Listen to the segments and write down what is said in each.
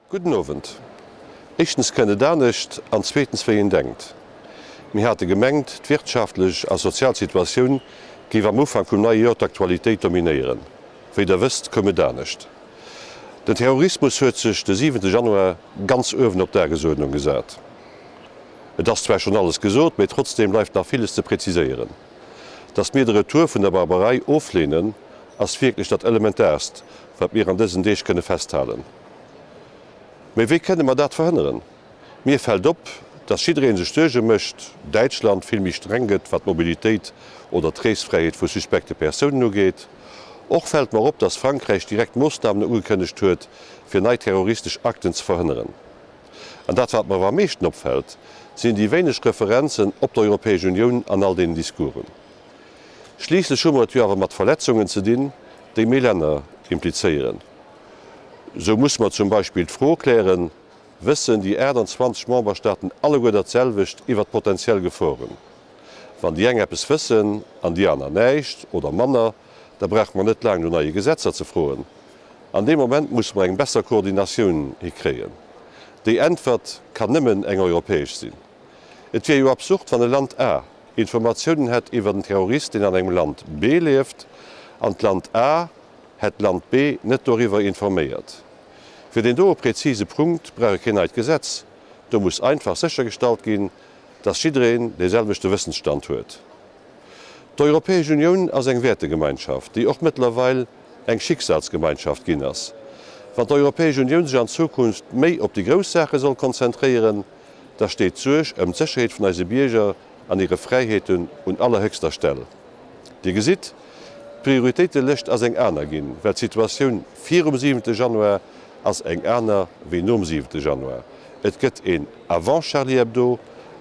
Gudden Owend. Éischtens kënnt et anescht an zweetens wéi een denkt. Mir hate gemengt, d'wirtschaftlech a sozial Situatioun géif am Ufank vum neie Joer d'Aktualitéit dominéieren. Wéi der wësst, koum et anescht. Den Terrorismus huet sech de siwente Januar ganz uewen op d'Dagesuerdnung gesat. Et ass zwar schonn alles gesot, mee trotzdeem bleift nach villes ze präziséieren. Datt mir de Retour vun der Barbarei ofleenen, ass wierklech dat Elementaarst, wat mir an dësen Deeg kënne festhalen. Mee wéi kënne mer dat verhënneren? Mir fält op, dass jidderee sech Suerge mécht, Däitschland vill méi streng gëtt, wat d'Mobilitéit oder d'Reesfräiheet vu suspekte Persounen ugeet. Och fält mer op, dass Frankräich direkt Moossnamen ugekënnegt huet, fir nei terroristesch Akten ze verhënneren. An dat, wat mer awer am meeschten opfält, sinn déi wéineg Referenzen op d'Europäesch Unioun an all deenen Discoursen. Schliisslech hu mer et jo awer mat Verletzungen ze dinn, déi méi Länner implizéieren. Sou musse mer zum Beispill d'Fro klären, Wëssen déi 28 Memberstaaten alleguer dat selwecht iwwert potenziell Geforen? Wann déi eng eppes wëssen an déi aner näischt oder manner, da brauche mer net laang no neie Gesetzer ze froen. An deem Moment musse mer eng besser Koordinatioun hikréien. Déi Äntwert kann nëmmen eng europäesch sinn. Et wier jo absurd, wann e Land A Informatiounen hätt iwwert en Terrorist, deen an engem Land B lieft, an d'Land A hätt d'Land B net doriwwer informéiert. Fir deen doe präzise Punkt brauch ee keen neit Gesetz, do muss einfach séchergestallt ginn, dass jiddereen dee selwechte Wëssensstand huet. D'Europäesch Unioun ass eng Wäertegemeinschaft, déi och mëttlerweil eng Schicksalsgemeinschaft ginn ass. Wann d'Europäesch Unioun sech an Zukunft méi op déi grouss Saache soll konzentréieren, da steet d'Suerg ëm d'Sécherheet vun eise Bierger an hire Fräiheeten un allerhéchster Stell. Dir gesitt, d'Prioritéitelëscht ass eng aner ginn, well d'Situatioun virum siwente Januar ass eng aner wéi nom siwente Januar. Et gëtt een avant Charlie Hebdo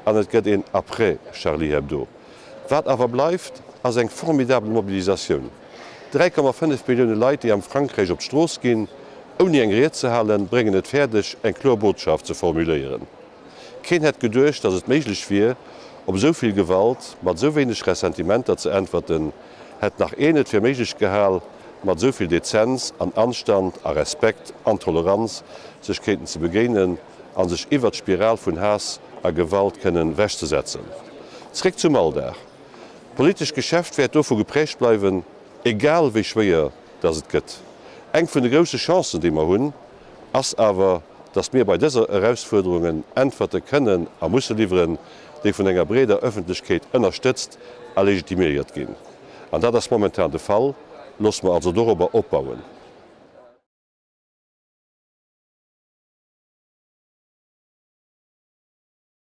an et gëtt een après Charlie Hebdo. Wat awer bleift, ass eng formidabel Mobilisatioun. 3,5 Millioune Leit, déi am Frankräich op d'Strooss ginn, ouni eng Ried ze halen, bréngen et fäerdeg, eng kloer Botschaft ze formuléieren. Keen hätt geduecht, datt et méiglech wier, op esou vill Gewalt mat esou wéineg Ressentimenter ze äntwerten. Hätt nach een et fir méiglech gehal, mat esou vill Dezenz an Anstand a Respekt an Toleranz sech kéinten ze begéinen a sech iwwert d'Spiral vun Haass a Gewalt kënnen wechzesetzen. Zréck zum Alldag. D'politescht Geschäft wäert dovu geprägt bleiwen, egal wéi schwéier datt et gëtt. Eng vun de grousse Chancen, déi mer hunn, ass awer, datt mir bei dëser Erausfuerderungen Äntwerte kënnen a musse liwweren, déi vun enger breeder Ëffentlechkeet ënnerstëtzt a legitimiéiert ginn. An dat ass momentan de Fall. Loosse mer also dorobber opbauen.